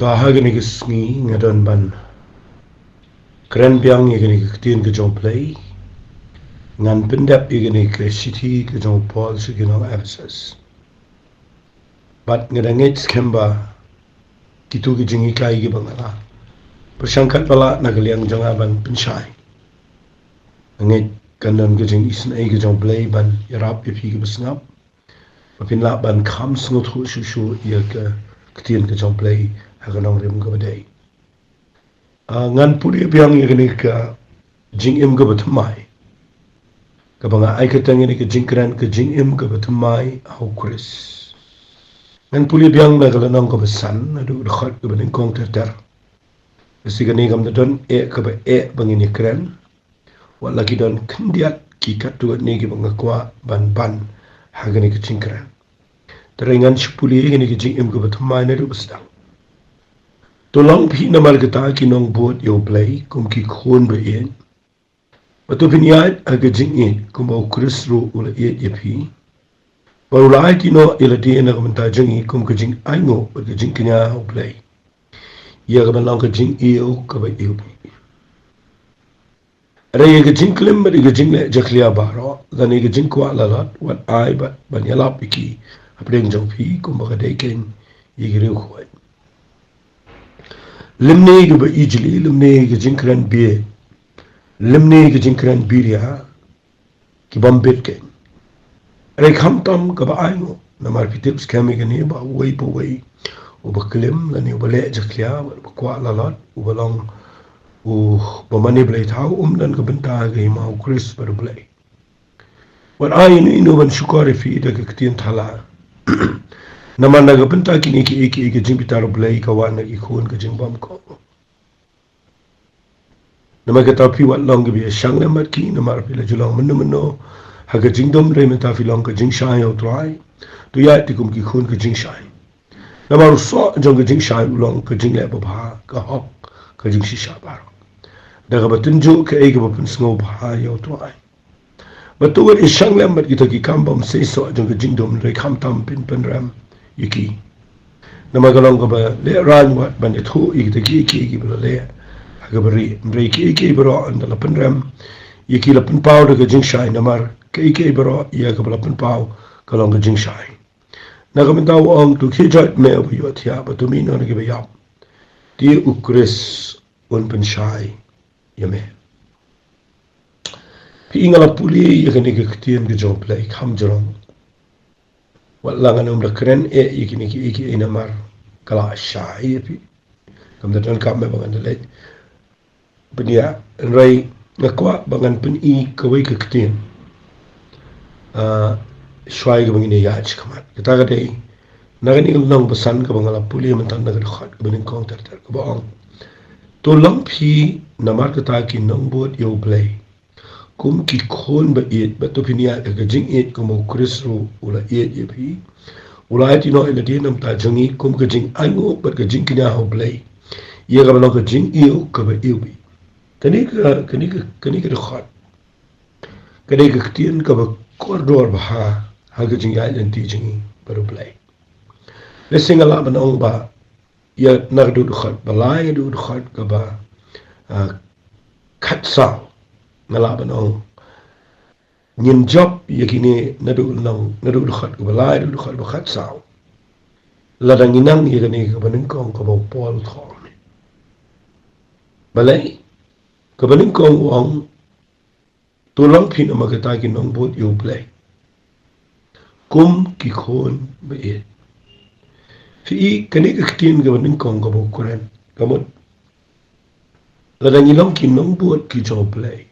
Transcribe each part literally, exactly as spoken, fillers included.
Ta ha kane ka sngi nga don ban kren biang ïa kane ka ktien ka jong U Blei. Ngan pyndep ïa kane ka shithi ka jong u Paul sha ki nong Ephesus. Bad nga da ngeit skhem ba kito ki jinghikai kiba nga la pyrshang katba lah na ka liang jong nga ban pynshai, nga ngeit kan don ka jingisynei ka jong U Blei ban ïarap ïa phi kiba sngap, ba phin lah ban kham sngewthuh shuh shuh ïa ka ktien ka jong U Blei ha ka nongrim kaba dei. Ah, ngan pule biang ïa kane ka jingim kaba thymmai, kaba nga ai kyrteng ïa kane ka jingkren ka jingim kaba thymmai ha U Khrist. Ngan pule biang na ka lynnong kaba san, naduh u dkhot kaba nyngkong ter ter. Lehse kane kam da don eh kaba eh ba ngin ïa kren, wat la ki don khyndiat ki katto katne kiba nga kwah ban ban ha kane ka jingkren. Te ngan shu pule ïa kane ka jingim kaba thymmai naduh ba sdang. To long phi namar kata ki nongbud ïa U Blei kum ki khun ba ïeit, bad to phin ïaid ha ka jingïeit kumba U Khrist ruh u la ïeit ïa phi, bad u la aiti noh ïa lade na ka bynta jong ngi kum ka jingainguh bad ka jingkñia ha U Blei, ïa kaba long ka jingïew kaba ïewbih. Hynrei ïa ka jingklim bad ïa ka jingleh jakhlia baroh, lane ka jingkwah lalot, wat ai bad ban ïalap ïa ki hapdeng jong phi kumba ka dei kein ïa ki riewkhuid. Lymne ïa kaba ijli, lymne ïa ka jingkren bieit, lymne ïa ka jingkren biria, ki bym bit kein. Hynrei khamtam kaba ainguh, namar phi tip skhem ïa kane ba uwei pa uwei uba klim lane uba leh jakhlia bad uba kwah lalot, uba long uba mane blei thaw, um don ka bynta ha ka hima U Khrist bad U Blei. Wat ai ïano ïano ban shukor ïa phi da ka ktien thala. Namar na ka bynta kine kiei kiei ka jingbitar U Blei ka wan na ki khun ka jingbymkoit. Namar kata phi wat long kiba ïashang lem bad ki, namar phi la ju long mynno mynno ha ka jingdum, hynrei mynta phi long ka jingshai ïa U Trai. To ïaid te kum ki khun ka jingshai. Namar u soh jong ka jingshai u long ka jingleh babha, ka hok, ka jingshisha baroh, da kaba tynjuh kaei kaba pynsngewbha ïa U Trai. Bad to wat ïashang lem bad kita ki kam bymseisoh jong ka jingdum, hynrei khamtam phin pynrem ïa ki. Namar ka long kaba lehraiñ wat ban ïathuh ïa kita kiei kiei kiba la leh ha kaba rieh, hynrei kiei kiei baroh ynda la pynrem ïa ki la pynpaw da ka jingshai, namar kiei kiei baroh ïa kaba la pynpaw ka long ka jingshai. Na ka bynta u ong, to khie joit me uba ïohthiah, bad to mih noh na kiba ïap, te U Khrist un pynshai ïa me. Phi, nga la pule ïa kane ka ktien ka jong U Blei kham jrong. Wat la ngan ym da kren eh ïa kine kiei kiei namar ka la shai ïa phi. Kam da donkam eh ba ngan da leit pynïaid, hynrei nga kwah ba ngan pyni kawei ka ktien, ah, shuwa kaba ngin ïaid shakhmat. Kata ka dei na kane ka lynnong ba san kaba nga la pule mynta, na ka dkhot kaba nyngkong ter ter, kaba ong, to long phi namar kata ki nongbud ïa U Blei kum ki khun ba ïeit, bad to phin ïaid ha ka jingïeit kumba U Khrist ruh u la ïeit ïa phi, u la aiti noh ïa lade na ka bynta jong ngi kum ka jingainguh bad ka jingkñia ha U Blei, ïa kaba long ka jingïew kaba ïewbih. Kane ka, kane ka, kane ka dkhot, kane ka ktien kaba kordor bha ha ka jingïaid lynti jong ngi bad U Blei. Lehse nga lah ban ong ba ïa na ka dkhot ba lai, ka dkhot kaba, ah, khatsaw, nga lah ban ong ngin jop ïa kine naduh lynnong, naduh dkhot kaba lai, naduh dkhot ba khatsaw, lada ngi nang ïa kane kaba nyngkong kaba u Paul u thoh. Balei? Kaba nyngkong u ong, to long phi namar kata ki nongbud ïa U Blei kum ki khun ba ïeit. Phi i, kane ka ktien kaba nyngkong kaba u kren, ka mut lada ngi long ki nongbud ki jong U Blei,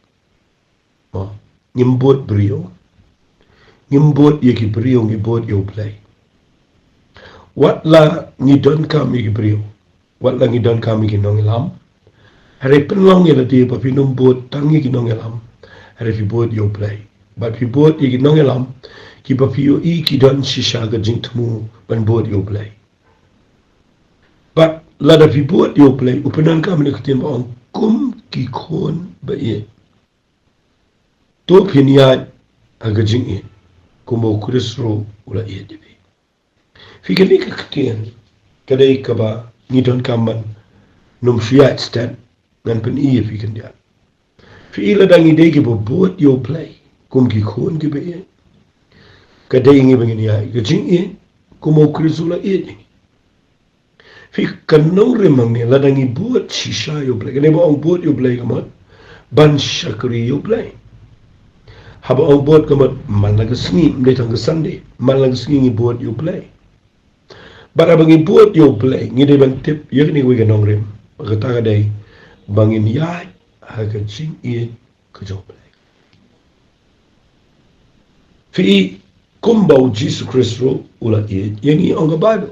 mo, ngim bud briew, ngim bud ïa ki briew, ngi bud ïa U Blei. Wat la ngi donkam ïa ki briew, wat la ngi donkam ïa ki nongïalam, hynrei pynlong ïa lade ba phin ym bud tang ïa ki nongïalam, hynrei phi bud ïa U Blei. Bad phi bud ïa ki nongïalam kiba phi ïohi ki don shisha ka jingthmu ban bud ïa U Blei. Bad lada phi bud ïa U Blei, u pyndonkam ïa ka ktien ba ong kum ki khun ba ïeit, to phin ïaid ha ka jingïeit kumba U Khrist ruh u la ïeit ïa phi. Phi, kane ka ktien ka dei kaba ngi donkam ban nym shu ïaid stet, ngan pyni ïa phi khyndiat. Phi i, lada ngi dei kiba bud ïa U Blei kum ki khun kiba ïeit, ka dei ïa ngi ba ngin ïaid ka jingïeit kumba U Khrist u la ïeit ïa ngi. Phi, ka nongrim hangne, lada ngi bud shisha ïa U Blei, kane ba ong bud ïa U Blei ka mut ban shakri ïa U Blei. Haba ong bud ka mut man la ka sngi, ym dei tang ka Sunday, man la ka sngi ngi bud ïa U Blei. Bad haba ngi bud ïa U Blei, ngi dei ban tip ïa kane kawei ka nongrim, ba kata ka dei ba ngin ïaid ha ka jingïeit ka jong U Blei. Phi i, kumba U Jisu Khrist ruh u la ïeit ïa ngi, ong ka Baibl.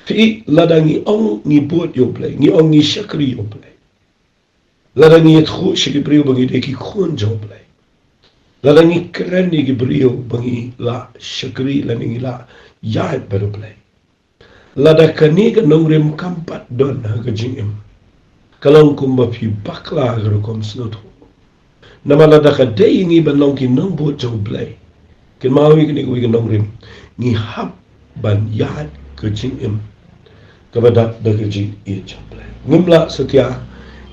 Phi i, lada ngi ong ngi bud ïa U Blei, ngi ong ngi shakri ïa U Blei, lada ngi ïathuh sha ki briew ba ngi dei ki khun jong U Blei, lada ngi kren ïa ki briew ba ngi la shakri lane ngi la ïaid bad U Blei, lada kane ka nongrim kam pat don ha ka jingim, ka long kumba phi bakla ha ka rukom sngewthuh. Namar lada ka dei ïa ngi ban long ki nongbud jong U Blei, kynmaw ïa kane kawei ka nongrim, ngi hap ban ïaid ka jingim kaba dap da ka jingïeit jong U Blei. Ngim lah satia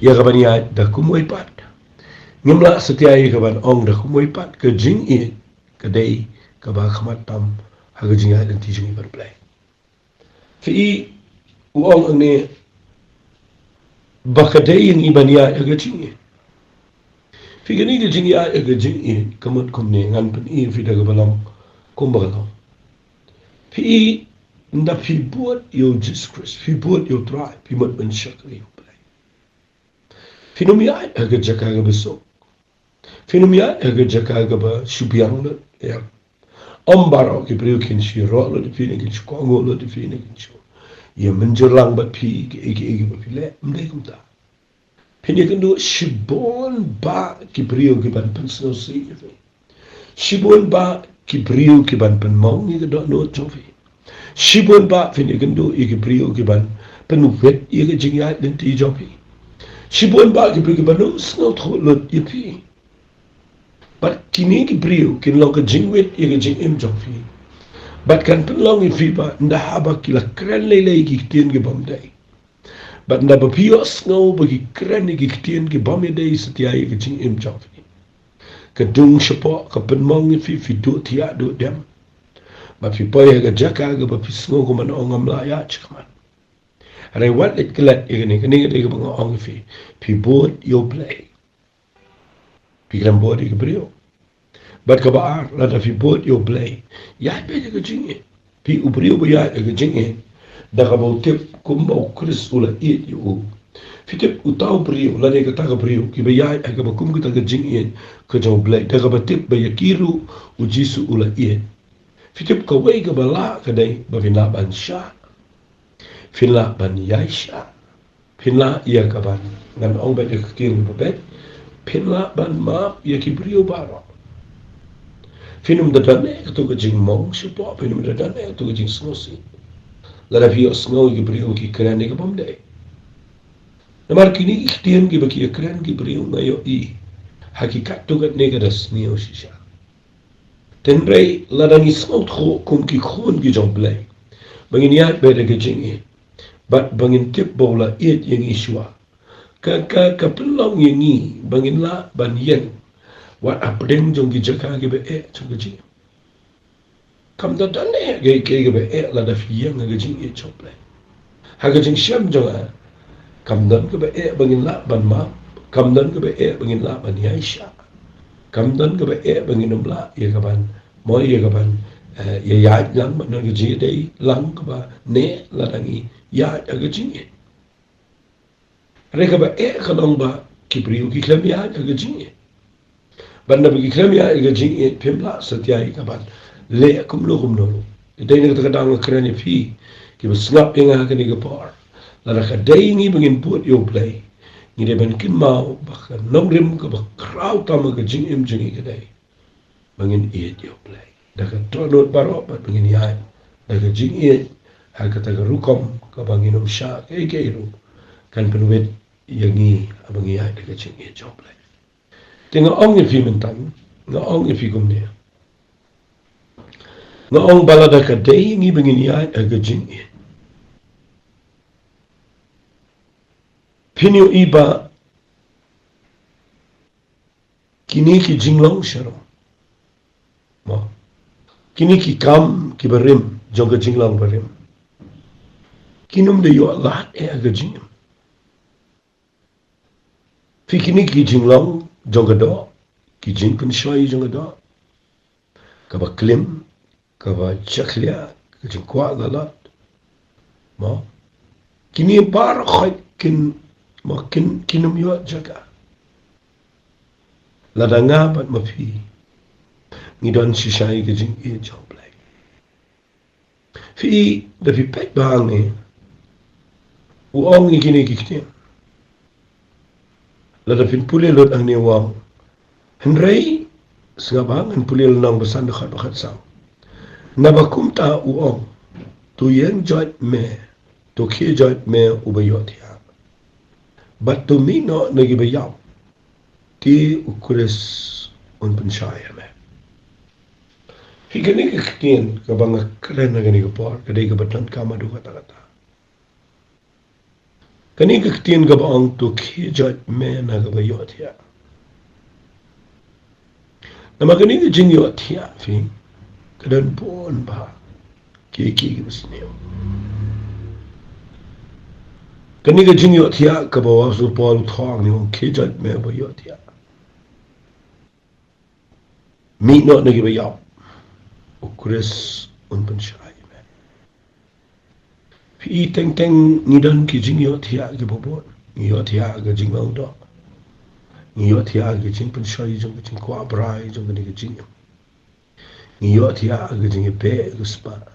ïa ka ban ïaid da kumwei pat. Ngim lah satia ïa ka ban ong da kumwei pat. Ka jingïeit ka dei kaba khmat tam ha ka jingïaid lynti jong ngi bad U Blei. Phi i, u ong hangne ba ka dei ïa ngi ban ïaid ha ka jingïeit. Phi, kane ka jingïaid ha ka jingïeit ka mut kumne, ngan pyni ïa phi da kaba long kumba ka long. Phi i, ynda phi bud ïa U Jisu Khrist, phi bud ïa U Trai, phi mut ban shakri ïa U Blei. Phin ym ïaid ha ka jaka kaba suk. Phin ym ïaid ha ka jaka kaba shu biang lut, ïa. Ym baroh ki briew kin shu ïaroh lut ïa phi, ne kin shu kohnguh lut ïa phi, ne kin shu ïamynjur lang bad phi, kiei kiei kiba phi leh, ym dei kumta. Phin ïakynduh shibun bah ki briew ki ban pynsngewsih ïa phi. Shibun bah ki briew ki ban pynmong ïa ka dohnud jong phi. Shibun bah phin ïakynduh ïa ki briew ki ban pynwit ïa ka jingïaid lynti jong phi. Shibun bah ki briew ki ban ym sngewthuh lut ïa phi. Bad kine ki briew kin long ka jingwit ïa ka jingim jong phi. Bad kan pynlong ïa phi ba ynda haba ki la kren lei lei ki ktien ki bym dei, bad ynda ba phi ïohsngew ba ki kren ïa ki ktien ki bym ïadei satia ïa ka jingim jong phi, ka dung shapoh, ka pynmong ïa phi, phi duh thiah duh dem. Bad phi poi ha ka jaka kaba phi sngew kumno, ngam lah ïaid shakhmat. Hynrei wat leit klet ïa kane, kane ka dei kaba nga ong ïa phi. Phi bud ïa U Blei, phi khlem bud ïa ki briew. Bad kaba ar, lada phi bud ïa U Blei, ïaid beit ha ka jingïeit. Phi, u briew ba ïaid ha ka jingïeit, da kaba u tip kumba U Khrist u la ïeit ïa u. Phi tip, uta u briew lane kata ka briew kiba ïaid ha kaba kum kata ka jingïeit ka jong U Blei, da kaba tip ba ïa ki ruh U Jisu u la ïeit. Phi tip, kawei kaba lah ka dei ba phin lah ban shah, phin lah ban ïaishah, phin lah ïa ka ban, ngan ong beit ïa ka ktien ba beit, phin lah ban map ïa ki briew baroh. Phin ym da don eh kato ka jingmong shapoh, phin ym da don eh kato ka jingsngewsih lada phi ïohsngew ïa ki briew ki kren ïa ka bym dei. Namar kine ki ktien kiba ki ïakren ki briew nga ïohi ha ki katto katne ka da sniew shisha. Hynrei lada ngi sngewthuh kum ki khun ki jong U Blei ba ngin ïaid beit ha ka jingïeit, bad ba ngin tip ba u la ïeit ïa ngi shuwa, ka, ka, ka pynlong ïa ngi ba ngin lah ban ïeng wat hapdeng jong ki jaka kiba eh jong ka jingim. Kam da don eh kaei kaei kaba eh lada phi ïeng ha ka jingïeit jong U Blei. Ha ka jingshem jong nga, kam don kaba eh ba ngin lah ban map, kam don kaba eh ba ngin lah ban ïaishah, kam don kaba eh ba ngin ym lah ïa ka ban, mo ïa ka ban, eh, ïa ïaid lang, ban don ka jingïadei lang kaba neh lada ngi ïaid ha ka jingïeit. Hynrei kaba eh ka long ba ki briew ki khlem ïaid ha ka jingïeit. Bad naba ki khlem ïaid ha ka jingïeit, phim lah satia ïa ka ban leh kumno kumno ruh. Dei na kata ka daw nga kren ïa phi kiba sngap ïa nga ha kane ka por, lada ka dei ngi ba ngin bud ïa U Blei, ngi dei ban kynmaw ba ka nongrim kaba khraw tam ha ka jingim jong ngi ka dei ba ngin ïeit ïa U Blei da ka dohnud baroh, bad ba ngin ïaid da ka jingïeit ha kata ka rukom kaba ngin ym shah kaei kaei ruh kan pynwit ïa ngi haba ngi ïaid da ka jingïeit jong U Blei. Te nga ong ïa phi mynta, nga ong ïa phi kumne. Nga ong ba lada ka dei ïa ngi ba ngin ïaid ha ka jingïeit, Phin ïohi ba kine ki jinglong sharum, mo, kine ki kam ki barim jong ka jinglong barim, kin ym da ïoh lad eh ha ka jingim. Phi, kine ki jinglong jong ka doh, ki jingpynshoi jong ka doh, kaba klim, kaba jakhlia, ka jingkwah lalot, mo, kine baroh khoit kin, mo, kin, kin ym ïoh jaka lada nga bad ma phi ngi don shisha ïa ka jingïeit jong U Blei. Phi, da phi peit ba hangne u ong ïa kine ki ktien. Lada phin pule lut hangne u ong, hynrei sngap ba ngan pule lynnong ba san dkhot ba khatsaw. Naba kumta u ong, to ïeng joit me, to khie joit me uba ïohthiah, bad to mih noh na kiba ïap, te U Khrist un pynshai ïa me. Phi, kane ka ktien kaba nga kren ha kane ka por ka dei kaba donkam haduh katta katta. Kane ka ktien kaba ong to khie joit me na kaba ïohthiah. Namar kane ka jingïohthiah, phi, ka don bun bha kiei kiei kiba sniew. Kane ka jingïohthiah kaba u Apostol Paul u thoh hangne, u ong khie joit me uba ïohthiah, mih noh na kiba ïap, U Khrist un pynshai ïa me. Phi, teng teng ngi don ki jingïohthiah kiba bun. Ngi ïohthiah ha ka jinglong doh, ngi ïohthiah ha ka jingpynshoi jong ka jingkwah brai jong kane ka jingim. Ngi ïohthiah ha ka jingïabeh ka spah.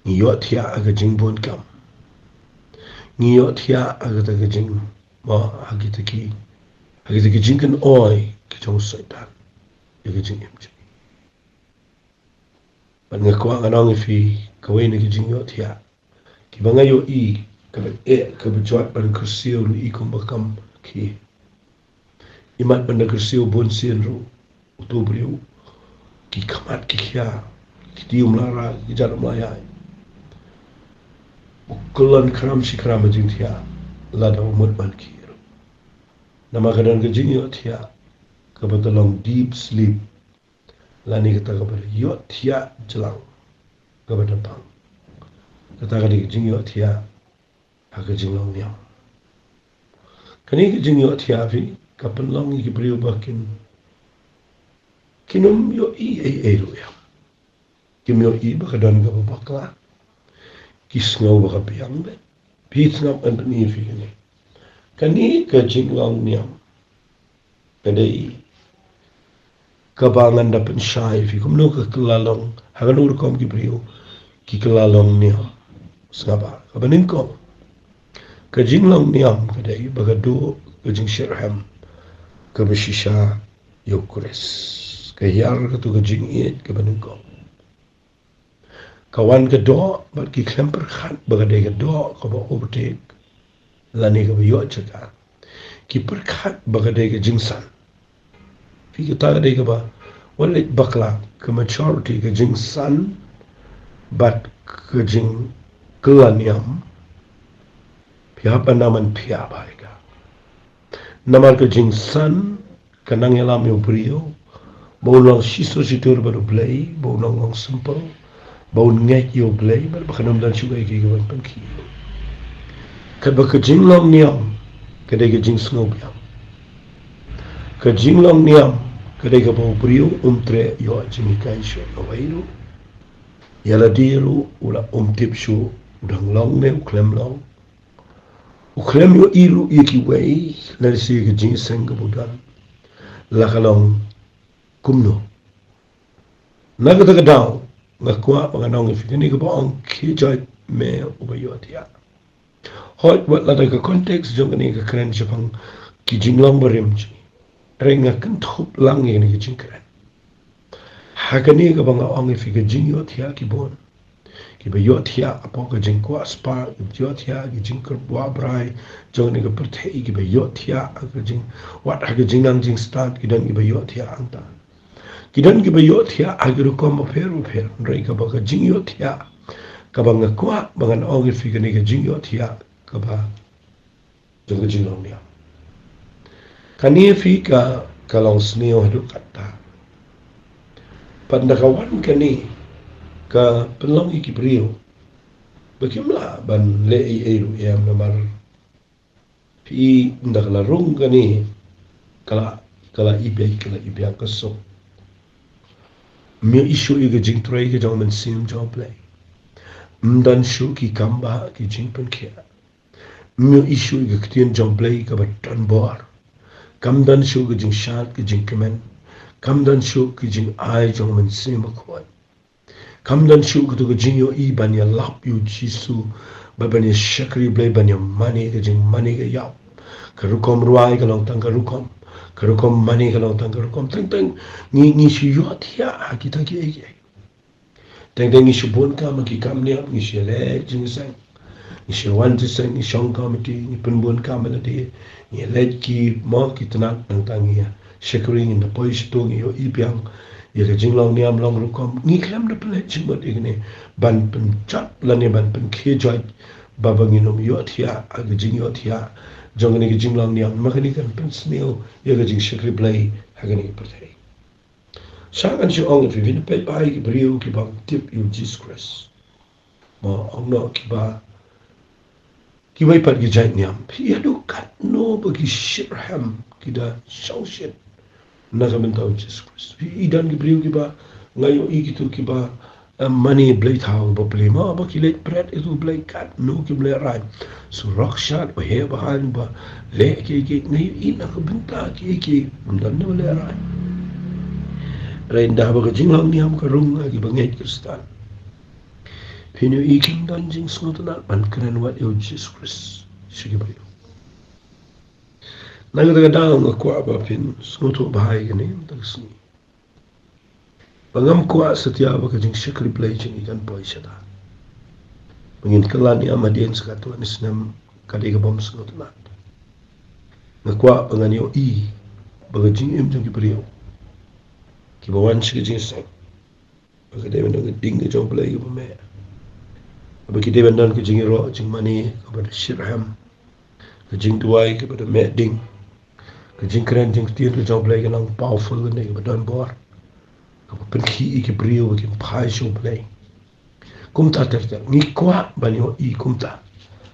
Ngi ïohthiah ha ka jingbun kam. Ngi ïohthiah ha kata ka jing, mo, ha kita ki, ha kita ki jingkynoi ki jong u Soitan ïa ka jingim jong ngi. Bad nga kwah ngan ong ïa phi, kawei na ki jingïohthiah kiba nga ïohi kaba eh, kaba jot ban kyrsiew ruh i kumba kam ki. Imat ban da kyrsiew bun sien ruh uto u briew, ki khmat ki khia, ki kti um lah rah, ki jat um lah ïaid, u kyllon khram shi khram ha jingthiah lada u mut ban khie ruh. Namar ka don ka jingïohthiah kaba ka long deep sleep, lane kata kaba ïohthiah jlang kaba da pang. Kata ka dei ka jingïohthiah ha ka jinglong niam. Kane ka jingïohthiah, phi, ka pynlong ïa ki briew ba kin, kin ym ïohi ei ei ruh ïa, kim ïohi ba ka don kaba bakla. Ki sngew ba ka biang beit. Phi, sngap, ngan pyni ïa phi kane. Kane ka jinglong niam ka dei kaba ngan da pynshai ïa phi kumno ka kylla long ha kano ka rukom ki briew ki kylla long niam. Sngap ba, kaba nyngkong, ka jinglong niam ka dei ba ka duh ka jingshitrhem kaba shisha ïa U Khrist. Ka hiar kato ka jingïeit kaba nyngkong. Ka wan ka doh bad ki khlem pyrkhat ba ka dei ka doh kaba overtake lane kaba ïoh jaka. Ki pyrkhat ba ka dei ka jingsan. Phi, kata ka dei kaba wat leit bakla, ka maturity, ka jingsan bad ka jingkylla niam. Phi hap ban nang ban phiah bha ïa ka. Namar ka jingsan ka nang ïalam ïa u briew ba un long shisha shitur bad U Blei, ba un long, long simple, ba un ngeit ïa U Blei, bad ba kan ym don shuh kaei kaei kaban pynkhih. Katba ka jinglong niam ka dei ka jingsngewbiang. Ka jinglong niam ka dei kaba u briew um treh ïoh jinghikai shuh na uwei ruh. Ïa lade ruh u la um tip shuh u dang long ne u khlem long. U khlem ïohi ruh ïa kiwei, lehse ïa ka jingïaseng kaba u don la ka long kumno. Na kata ka daw nga kwah ba ngan ong ïa phi kane kaba ong khie joit me uba ïohthiah. Hooid, wat lada ka context jong kane ka kren shaphang ki jinglong barim jong ngi, hynrei nga kynthup lang ïa kane ka jingkren ha kane kaba nga ong ïa phi ka jingïohthiah ki bun. Kiba ïohthiah hapoh ka jingkwah spah, kiba ïohthiah ha ka jingkwah brai jong kane ka pyrthei, kiba ïohthiah ha ka jing, wat ha ka jingnang jingstad, ki don kiba ïohthiah hangta. Ki don kiba ïohthiah ha ki rukom bapher bapher, hynrei kaba ka jingïohthiah kaba nga kwah ba ngan ong ïa phi kane ka jingïohthiah kaba jong ka jinglong niam. Kane phi ka, ka long sniew haduh katta. Pat ynda ka wan kane, ka pynlong ïa ki briew ba kim lah ban leh ei ei ruh ïa namar phi ynda ka la rung kane, ka la, ka la i biang, ka la i biang ka suk. Ym ïohi shuh ïa ka jingtrei ka jong u Mynsiem jong U Blei. Ym don shuh ki kam ba ki jingpynkhiah. Ym ïohi shuh ïa ka ktien jong U Blei kaba don bor. Kam don shuh ka jingshad ka jingkmen. Kam don shuh ka jingai jong u Mynsiem Bakhuid. Kam don shuh katu ka jingïohi ban ïalap ïa u Jisu, ba ban ïa shakri Blei, ban ïa mane ka jingmane ka ïap. Ka rukom rwai ka long tang ka rukom. Ka rukom mane ka long tang ka rukom. Teng teng ngi, ngi shu ïohthiah ha kita kiei kiei. Teng teng ngi shu bun kam ha ki kam niam, ngi shu leit jingïaseng. Ngi shu wan jingïaseng, ngi shong komiti, ngi pynbun kam ha lade, ngi leit ki mo ki tnat, nangta ngi ïa shakri, ngin da poi shato, ngi ïohi biang ïa ka jinglong niam long rukom. Ngi khlem da pynleit jingmut ïa kane ban pynjot lane ban pynkhie joit ba ba ngin ym ïohthiah ha ka jingïohthiah jong kane ka jinglong niam, ma kane kan pynsniew ïa ka jingshakri Blei ha kane ka pyrthei. Sha ngan shu ong ïa phi, phin peit bha ïa ki briew kiba ym tip ïa u Jisu Khrist. Mo, ong noh kiba, kiwei pat ki jait niam. Phi ïohi katno ba ki shitrhem, ki da shongshit na ka bynta u Jisu Khrist. Phi i don ki briew kiba nga ïohi kito kiba, eh, mane blei thaw ba plie, mo, ba ki leit pret ïa u Blei katno kim lehrain. Surok shad, ba heh ba haiñ, ba leh kiei kiei, nga ïohi na ka bynta kiei kiei, ym don ne ba lehrain. Hynrei ynda ba ka jinglong niam ka rung ha kiba ngeit Khristan, phin ïohi kim don jingsngewtynnat ban kren wat ïa u Jisu Khrist sha ki briew. Na kata ka daw nga kwah ba phin sngewthuh bha ïa kane mynta ka sngi. Ba ngam kwah satia ba ka jingshakri Blei jong ngi kan poi shata. Ba ngin kylla niam hadien sa katto katne snem ka dei ka bym sngewtynnat. Nga kwah ba ngan ïohi ba ka jingim jong ki briew kiba wan sha ka jingïaseng, ba ka dei ban don ka ding ka jong U Blei kaba meh. Ba ki dei ban don ka jingïaroh jingmane kaba da shitrhem, ka jingduwai kaba da meh ding, ka jingkren jingktien ka jong U Blei ka long powerful, kane kaba don bor, kaba pynkhih ïa ki briew ba kin phai sha U Blei. Kumta ter ter ngi kwah ban ïohi kumta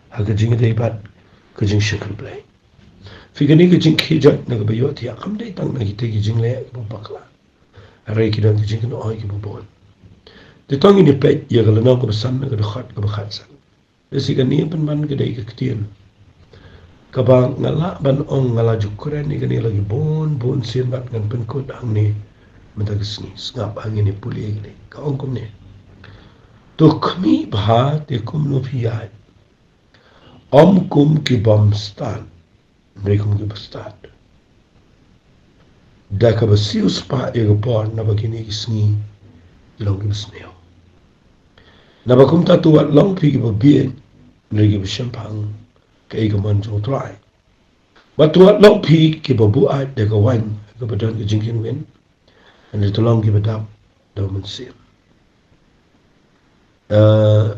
ha ka jingïadei bad ka jingshakri Blei. Phi, kane ka jingkhie joit na kaba ïohthiah kam dei tang na kita ki jingleh kiba bakla. Hynrei ki don ki jingkynoi kiba bun. Te to ngin ïa peit ïa ka lynnong kaba san na ka dkhot kaba khatsan. Te shi kane pynban ka dei ka ktien kaba nga lah ban ong nga la ju kren ïa kane la ki bun bun sien bad ngan pynkut hangne mynta ka sngi. Sngap hangne, pule ïa kane. Ka ong kumne: To khmih bha te kumno phi ïaid, ym kum ki bym stad, hynrei kum kiba stad, da kaba siew spah ïa ka por, naba kine ki sngi ki long kiba sniew. Naba kumta to wat long phi kiba bieit, hynrei kiba shemphang kaei ka mon jong U Trai. Bad to wat long phi kiba buaid da ka waiñ kaba don ka jingkynwin, hynrei to long kiba dap da U Mynsiem. Eh,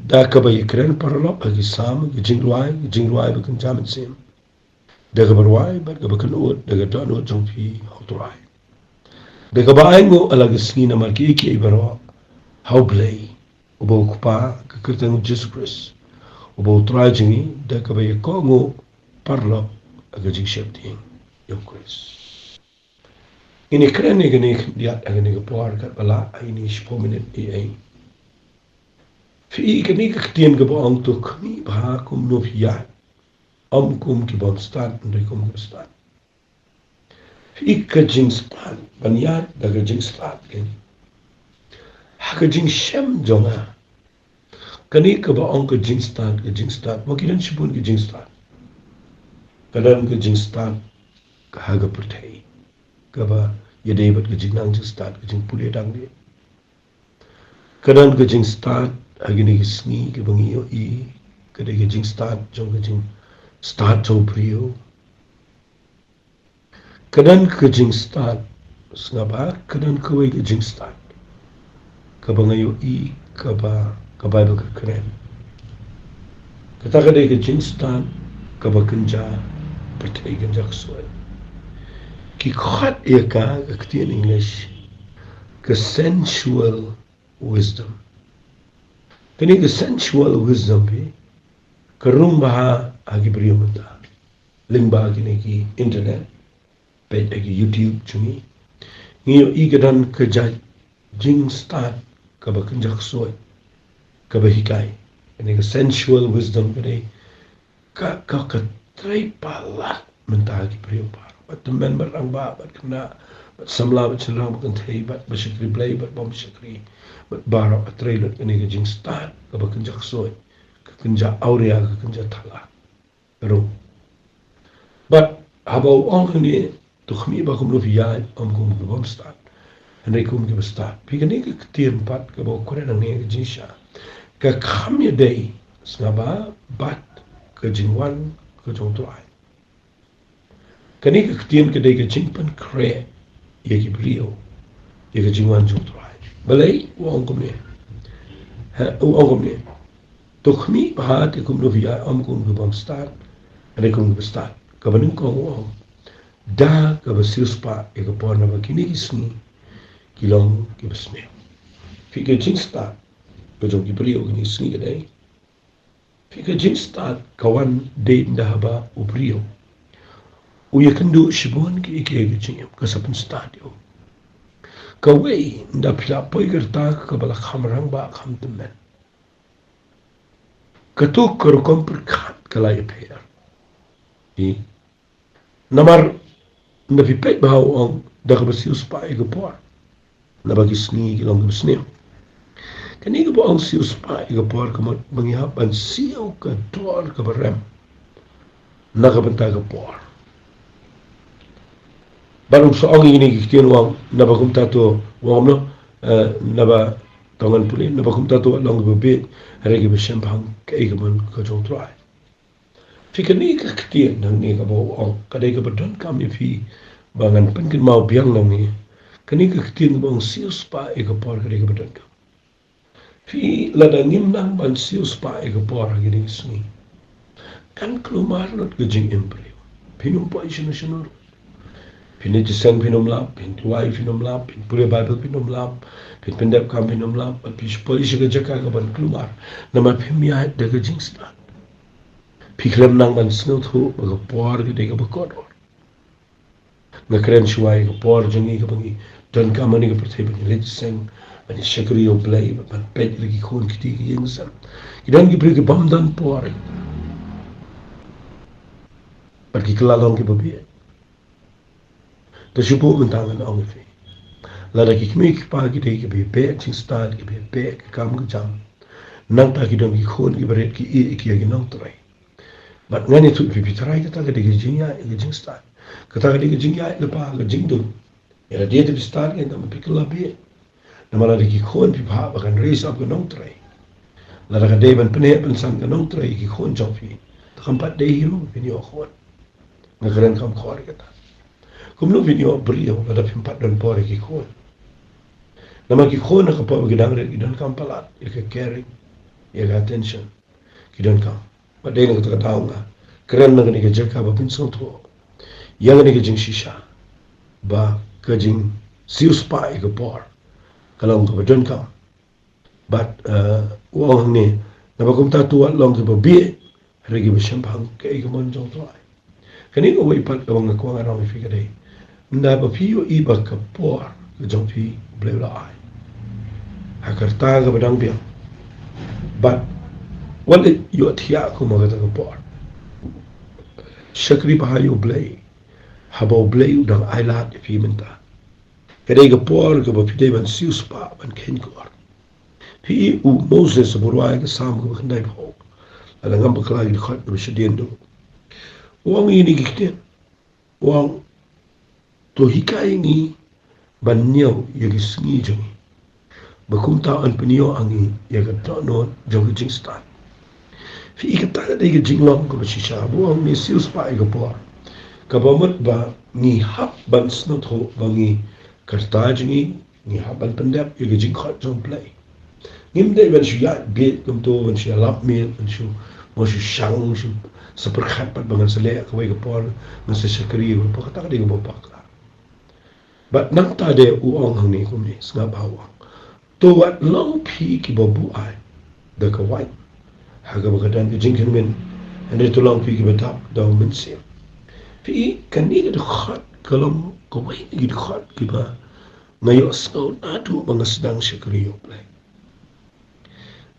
da kaba ïakren paralok ha ki salm, ki jingrwai, ki jingrwai ba kynja mynsiem, da kaba rwai bad kaba kynud da ka dohnud jong phi ha U Trai. Da kaba ainguh ha la ka sngi namar kiei kiei baroh ha U Blei, uba U Kpa, ha ka kyrteng U Jisu Khrist, uba U Trai jong ngi, da kaba ïakohnguh paralok ha ka jingsheptieng ïa U Khrist. Ngin ïakren ïa kane khyndiat ha kane ka por katba lah, ha kine shiphew minit eiei. Phi i kane ka ktien kaba ong to khmih bha kumno phi ïaid, ym kum ki bym stad, hynrei kum kiba stad. Phi i ka jingstad, ban ïaid da ka jingstad kane. Ha ka jingshem jong nga, kane kaba ong ka jingstad, ka jingstad, ba ki don shibun ki jingstad. Ka don ka jingstad ha ka pyrthei, kaba ïadei bad ka jingnang jingstad, ka jingpule dang dih. Ka don ka jingstad ha kine ki sngi kaba ngi ïohi, ka dei ka jingstad jong ka jingstad jong u briew. Ka don ka jingstad, sngap bha, ka don kawei ka jingstad kaba nga ïohi, kaba ka Baibl ka kren. Kata ka dei ka jingstad kaba kynja pyrthei, kynja ksuid. Ki khot ïa ka, ka ktien English, ka sensual wisdom. Kane ka sensual wisdom phi, ka rung bha ha ki briew mynta. Lyngba kine ki internet, peit ha ki YouTube jong ngi, ngi ïohi ka don ka jait jingstad kaba kynja ksuid, kaba hikai. Kane ka sensual wisdom ka dei ka, ka, ka trei palat mynta ha ki briew baroh. Bad tymmen, bad rangbah, bad khynnah, bad samla, bad shynrang, bad kynthei, bad ba shakri Blei, bad bym shakri, bad baroh ka trei lut kane ka jingstad kaba kynja ksuid, ka kynja awria, ka kynja thala. Ruh. Bad haba u ong hangne, to khmih ba kumno phi ïaid, ym kum ki bym stad, hynrei kum kiba stad. Phi, kane ka ktien pat kaba u kren hangne, ka jingshisha, ka kham ïadei sngewbha bad ka jingwan ka jong U Trai. Kane ka ktien ka dei ka jingpynkhreh ïa ki briew ïa ka jingwan jong U Trai. Balei? U ong kumne. Ha, u ong kumne. To khmih bha te kumno phi ïaid, ym kum ki bym stad, hynrei kum kiba stad. Kaba nyngkong u ong, da kaba siewspah ïa ka por, naba kine ki sngi ki long kiba sniew. Phi, ka jingstad ka jong ki briew kine ki sngi ka dei, phi, ka jingstad ka wan dei ynda haba u briew u ïakynduh shibun kiei kiei ki jingim, ka sa pynstad ïa u. Kawei, ynda phi la poi ka rta kaba la kham rangbah, kham tymmen, kato ka rukom pyrkhat ka la ïapher. Phi, namar ynda phi peit bha, u ong, da kaba siewspah ïa ka por, naba ki sngi ki long kiba sniew. Kane kaba ong siewspah ïa ka por, ka mut ba ngi hap ban siew ka dor kaba rem na ka bynta ka por. Bad um sa ong ïa kine ki ktien, u ong, naba kumta to, u ong kumno, eh, naba, to ngan pule, naba kumta to wat long kiba bieit, hynrei kiba shemphang kaei ka mon ka jong U Trai. Phi, kane ka ktien hangne kaba u ong, ka dei kaba donkam ïa phi ba ngan pynkynmaw biang nangne. Kane ka ktien kaba ong siewspah ïa ka por ka dei kaba donkam. Phi, lada ngim nang ban siewspah ïa ka por ha kine ki sngi, kan kulmar lut ka jingim briew. Phin ym poi shano shano. Phin leit jingïaseng phin ym lap, phin duwai phin ym lap, phin pule Baibl phin ym lap, phin pyndep kam phin ym lap, bad phi poi sha ka jaka kaban kulmar. Namar phim ïaid da ka jingstad. Phi khlem nang ban sngewthuh ba ka por ka dei kaba kordor. Nga kren shuwa ïa ka por jong ngi kaba ngi donkam ha kane ka pyrthei, ban ïaleit jingïaseng, ban ïashakri ïa U Blei, ban peit ïa ki khun ki kti, ki ïing ki sem. Ki don ki briew ki bym don por, bad ki kylla long kiba bieit. Te shu buh mynta ngan ong ïa phi, lada ki kmie ki kpa ki dei kiba ïabeh jingstad, kiba ïabeh ka kam ka jam, nangta ki don ki khun kiba rit, ki ïeit ïa ki nongtrei. Bad ngan ïathuh ïa phi, phi tharai kata ka dei ka jingïaid, ka jingstad? Kata ka dei ka jingïaid lypa, ka jingdum. Ïa lade te phi stad, ïa, namar phi kylla bieit. Namar lada ki khun phi phah ba kan raise up ka nongtrei, lada ka dei ban pynheh pynsan ka nongtrei ki khun jong phi, te kam pat dei hi ruh phin ïoh khun. Nga kren kam khor kata. Kumno phin ïoh briew lada phim pat don por ïa ki khun? Namar ki khun ha ka por ba ki dang rit ki donkam palat ïa ka caring, ïa ka attention. Ki donkam. Bad dei na kata ka daw nga kren na kane ka jaka ba phin sngewthuh ïa kane ka jingshisha, ba ka jingsiewspah ïa ka por ka long kaba donkam. Bad, eh, u ong hangne, naba kumta to wat long kiba bieit, hynrei kiba shemphang kaei ka mon jong U Trai. Kane kawei pat kaba nga kwah ngan ong ïa phi ka dei, ynda ba phi ïohi ba ka por ka jong phi U Blei u la ai ha ka rta kaba dang biang, bad wat leit ïohthiah kum ha kata ka por. Shakri bha ïa U Blei haba U Blei u dang ailad ïa phi mynta. Ka dei ka por kaba phi dei ban siewspah, ban kheiñkor. Phi i, u Moses haba u rwai ka Salm kaba khyndaiphew, lada ngam bakla ki dkhot kaba shadien duh, u ong ïa kine ki ktien. U ong, to hikai ïa ngi ban ñiew ïa ki sngi jong ngi, ba kumta yn pynïoh ha ngi ïa ka dohnud jong ka jingstad. Phi i, kata ka dei ka jinglong kaba shisha. Ba u ong ngi siewspah ïa ka por, kaba mut ba ngi hap ban sngewthuh ba ngi, ka rta jong ngi, ngi hap ban pyndep ïa ka jingkhot jong U Blei. Ngim dei ban shu ïaid bieit kumto, ban shu ïalap miet, ban shu Mo shu shang, shu sa pyrkhat pat ba ngan sa leh kawei ka por, ngan sa shakri kawei ka por, kata ka dei kaba bakla. Bad nangta de u ong hangne kumne, sngap ba u ong. To wat long phi kiba buaid da ka waiñ ha kaba ka don ka jingkynwin, hynrei to long phi kiba dap da u Mynsiem. Phi i kane ka dkhot ka long kawei na ki dkhot kiba nga ïohsngew naduh ba nga sdang shakri ïa U Blei.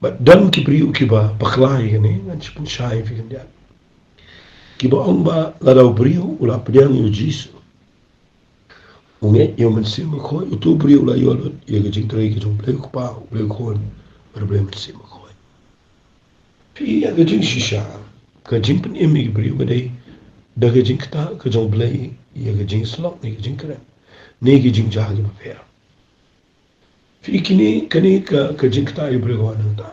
Bad don ki briew kiba bakla ïa kane, ngan shu pynshai ïa phi khyndiat. Kiba ong ba lada u briew u la pdiang ïa u Jisu, u ngeit ïa u Mynsiem Bakhuid, uto u briew u la ïoh lut ïa ka jingtrei ka jong U Blei U Kpa, U Blei U Khun bad U Blei Mynsiem Bakhuid. Phi i ïa ka jingshisha, ka jingpynim ïa ki briew ka dei da ka jingktah ka jong U Blei ïa ka jingïasyllok ne ka jingkren ne ki jingjia kiba pher. Phi i kine, kane ka, ka jingktah ïa u briew ka wan nangta.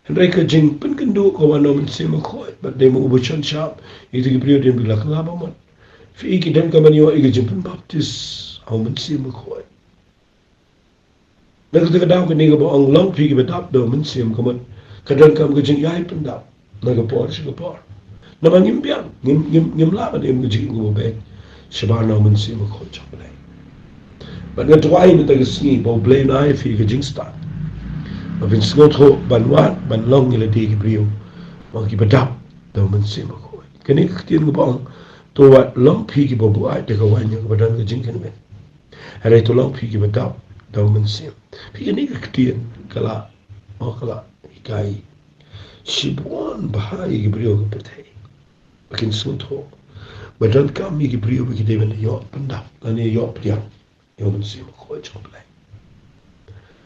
Hynrei ka jingpynkynduh ka wan na u Mynsiem Bakhuid, bad dei ma u ba shon shap ïa kita ki briew, dei ma ki la kylla ba mut. Phi i ki donkam ban ïoh ïa ka jingpynbaptis ha u Mynsiem Bakhuid. Na kata ka daw kane kaba ong long phi kiba dap da u Mynsiem ka mut ka donkam ka jingïai pyndap na ka por sha ka por. Namar ngim biang, ngim, ngim, ngim lah ban im ka jingim kaba beit shabar na u Mynsiem Bakhuid jong U Blei. Bad nga duwai mynta ka sngi ba U Blei un ai ïa phi ka jingstad ba phin sngewthuh ban wad ban long ïa lade ki briew ba kiba dap da u Mynsiem Bakhuid. Kane ka ktien kaba ong, to wat long phi kiba buaid da ka waiñ ha kaba don ka jingkynwin, hynrei to long phi kiba dap da u Mynsiem. Phi, kane ka ktien ka la, oh, ka la hikai shibun bha ïa ki briew ha ka pyrthei ba kin sngewthuh ba donkam ïa ki briew ba ki dei ban ïoh pyndap lane ïoh pdiang ïa u Mynsiem Bakhuid jong U Blei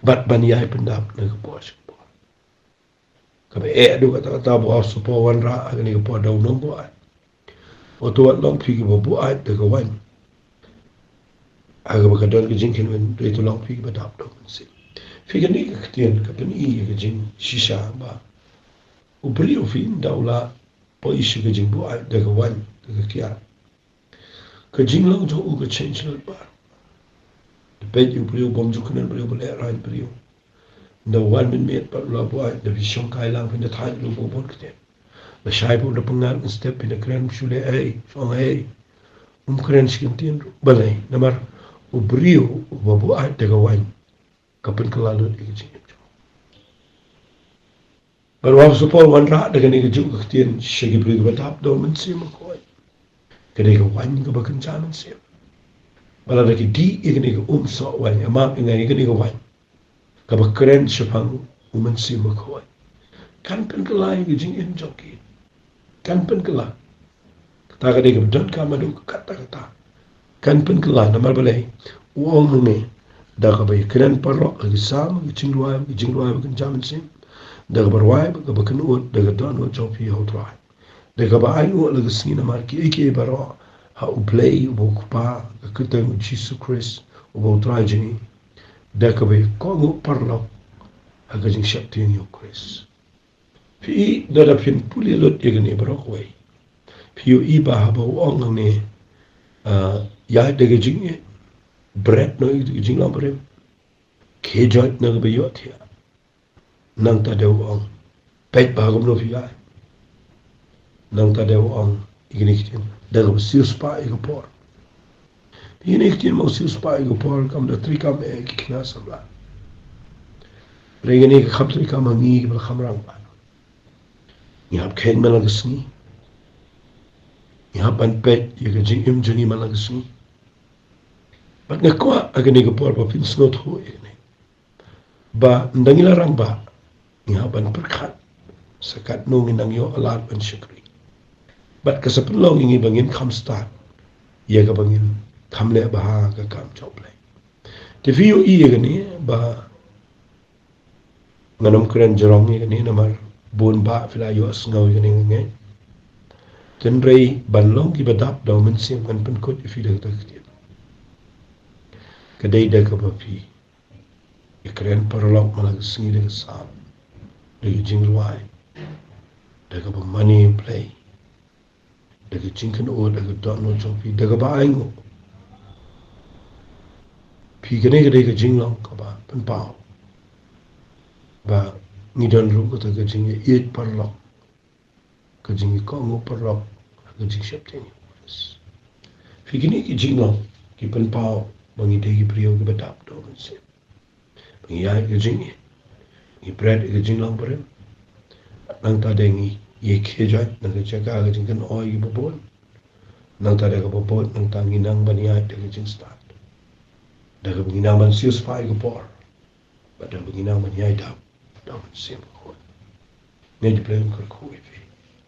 bad ban ïai pyndap na ka por sha ka por. Kaba eh haduh katta katta ba u apostol Paul u wanrah ha kane ka por da u nongbuaid. Wat, to wat long phi kiba buaid da ka waiñ ha kaba ka don ka jingkynwin, hynrei to long phi kiba dap da u Mynsiem. Phi, kane ka ktien ka pyni ïa ka jingshisha ba u briew, phi, ynda u la poi sha ka jingbuaid da ka waiñ, da ka kiad, ka jinglong jong u ka change lyngba. Da peit ïa u briew bym ju kynnoh, briew ba lehraiñ briew. Ynda u wan mynmiet pat u la buaid, da phi shongkai lang, phin da thait ruh ba u bun ktien. Lashai pat u da pyngngad mynstep, phin da kren, shu leh ei, shong ei. Um kren shi kyntien ruh. Balei? Namar u briew uba buaid da ka waiñ ka pynkylla lut ïa ka jingim jong u. Bad u apostol Paul u wanrah da kane kajuh ka ktien sha ki briew kiba dap da u Mynsiem Bakhuid. Ka dei ka waiñ kaba kynja mynsiem. Bad lada ki dih ïa kane ka um soh waiñ, ïa map ïa nga ïa kane ka waiñ kaba kren shaphang u Mynsiem Bakhuid, kan pynkylla ïa ka jingim jong ki. Kan pynkylla. Kata ka dei kaba donkam haduh katta katta. Kan pynkylla, namar balei? U ong hangne, da kaba ïakren paralok ha ki Salm, ha ki jingrwai, ha ki jingrwai ba kynja mynsiem, da kaba rwai, da kaba kynnoh, da ka dohnud jong phi ha U Trai, da kaba ainguh la ka sngi, namar kiei kiei baroh ha U Blei uba U Kpa, ha ka kyrteng U Jisu Khrist uba U Trai jong ngi, da kaba ïakohnguh paralok ha ka jingsheptieng ïa U Khrist. Phi i, lada phin pule lut ïa kane baroh kawei, phi ïohi ba haba u ong hangne, ah, ïaid da ka jingïeit, bret noh ïa ka jinglong barim, khie joit na kaba ïohthiah. Nangta de u ong, peit ba kumno phi ïaid. Nangta de u ong ïa kine ki ktien, da kaba siewspah ïa ka por. Phi, kine ki ktien ba siewspah ïa ka por kam da treikam eh ki khynnah samla. Hynrei kane ka kham treikam ha ngi kiba la kham rangbah. Ngi hap kheiñ man la ka sngi. Ngi hap ban peit ïa ka jingim jong ngi man la ka sngi. Bad nga kwah ha kane ka por ba phin sngewthuh ïa kane, ba ynda ngi la rangbah, ngi hap ban pyrkhat sa katno ngin nang ïoh lad ban shakri. Bad ka sa pynlong ïa ngi ba ngin kham stad ïa kaba ngin kham leh bha ka kam jong U Blei. Te phi ïohi ïa kane ba ngan ym kren jrong ïa kane namar bun bah phi la ïohsngew ïa kane, nga ngeit. Hynrei ban long kiba dap da u Mynsiem, ngan pynkut ïa phi da kata ka ktien. Ka dei da kaba phi ïakren paralok man la ka sngi da ka Salm, da ka jingrwai, da kaba mane ïa U Blei, da ka jingkynnoh, da ka dohnud jong phi, da kaba ainguh. Phi, kane ka dei ka jinglong kaba pynpaw ba ngi don ruh kata ka jingïaieit paralok ka jingïakohnguh paralok ha ka jingsheptieng ïa U Khrist. Phi, kine ki jinglong ki pynpaw ba ngi dei ki briew kiba dap da U Mynsiem. Ba ngi ïaid ka jingim, ngi bret ïa ka jinglong barim. Nangta de ngi ïa khie jait na ka jaka ka jingkynoi kiba bun. Nangta de kaba bud nangta ngi nang ban ïaid da ka jingstad. Da kaba ngi nang ban siewspah ïa ka por. Bad da kaba ngi nang ban ïaid dap da U Mynsiem Bakhuid. Ngi ïa phi, kyrkhu ïa phi.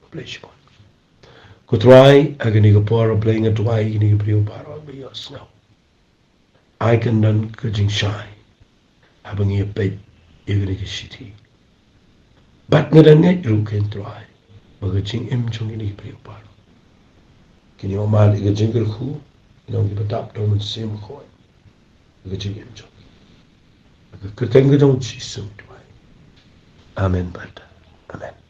Khublei shibun. Ko Trai, ha kane ka por Blei nga duwai ïa kine ki briew baroh ba ïohsngew. Ai kan don ka jingshai haba ngi ïa peit ïa kane ka shithi. Bad nga dang ngeit ruh, ko Trai, ba ka jingim jong kine ki briew baroh kin ïoh mad ïa ka jingkyrkhu, kin long kiba dap da U Mynsiem Bakhuid ha ka jingim jong ki. Ha ka kyrteng ka jong U Jisu nga duwai. Amen, bad amen.